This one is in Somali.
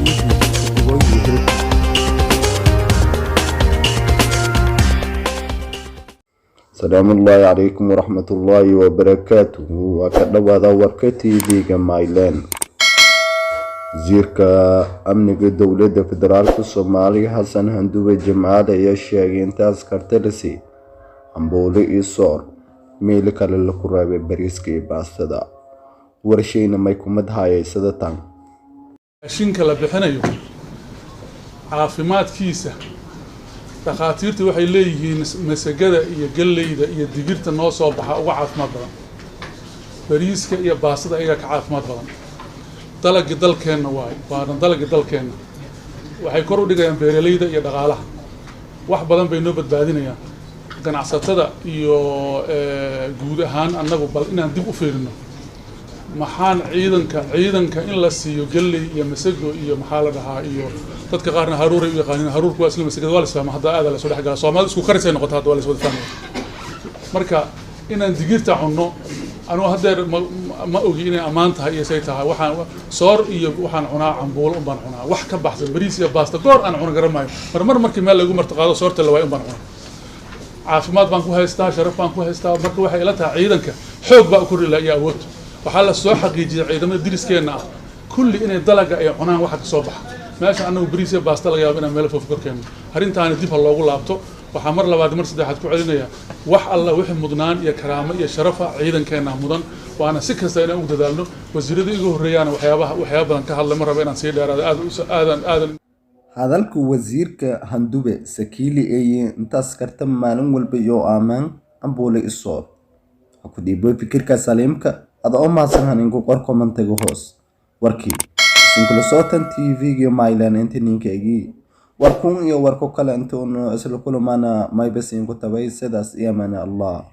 YouTube. Salaamullaahi calaykum waraxmatullaahi wabarakaatuhu. Waa ka dhowaada warka TV-ga Myland. Wasiirka Amniga Dowladda Federaalka Soomaaliya Xasan Handube Jimcaale ayaa sheegay in askarta la siiyay cambuulo iyo soor, meel kale lagu reebay bariiska iyo baastada. Warshayna may kumad hayay sida tan. Raashinka la bixinayo caafimaadkiisa, dhakhaatiirtu waxay leeyihiin masagada iyo galleyda iyo digirta noo soo baxa uga caafimaad badan bariiska iyo baastada, ayagaa ka caafimaad badan. Dalagii dalkeenna waaye, waana dalagii dalkeenna. Waxay kor u dhigayaan beeraleyda iyo dhaqaalaha, wax badan bay noo badbaadinayaan ganacsatada iyo guud ahaan annagu. Bal inaan dib u fiirino maxaan ciidanka in la siiyo galley iyo masago iyo maxaa la dhahaa, iyo dadka qaarna haruuray u yaqaaniin. Haruurku waa isla masagada, waa la isfahma hadda, aada la soo dhex gala. Soomaalida isku karisay noqota hadda, waa la iswada fahmaya. Marka inaan digirta cunno, anugu haddeer ma ogi inay ammaan tahay iyo say tahay. Waxaan soor iyo waxaan cunaa cambuulo un baan cunaa, wax ka baxsan bariis iyo baasta goor aan cuno garan maayo. Mar markii meel lagu martiqaado soorta la waayo un baan cunaa. Caafimaad baan ku haystaa, sharaf baan ku haystaa. Marka waxay ila tahay ciidanka xoog baa u kordhi laha iyo awood. Waxaa la soo xaqiijiyay ciidamada diriskeenna ah kulli inay dalaga ay cunaan waxa ka soo baxa meesha. Annagu bariis iyo baasta laga yaabo inaan meel foof korkeenno. Arrintaani dib ha loogu laabto. Waxaa mar labaad, mar saddexaad ku celinayaa, wax alla wixii mudnaan iyo karaamo iyo sharafa ciidankeenna mudan, waana si kasta inaan ugu dadaalno. Wasiirada iga horreeyaana waxyaabaha waxyaaba badan ka hadlay, ma raba inaan sii dheeraado. Aad aadan aadan. Hadalka wasiirka Handube Sakili ee inta askarta maalin walba iyo aamaan cambuulo iyo soor. Ha ku dhiibo fikirka saliimka ada oo mahadsan haninku qor commentiga hoos. Warkii isinkula sootan TV-ga Myland inta ninkaygii warkun iyo warko kale intuunu isla kulamaana maybasiinku tabay sidaas iyo amaana Allah.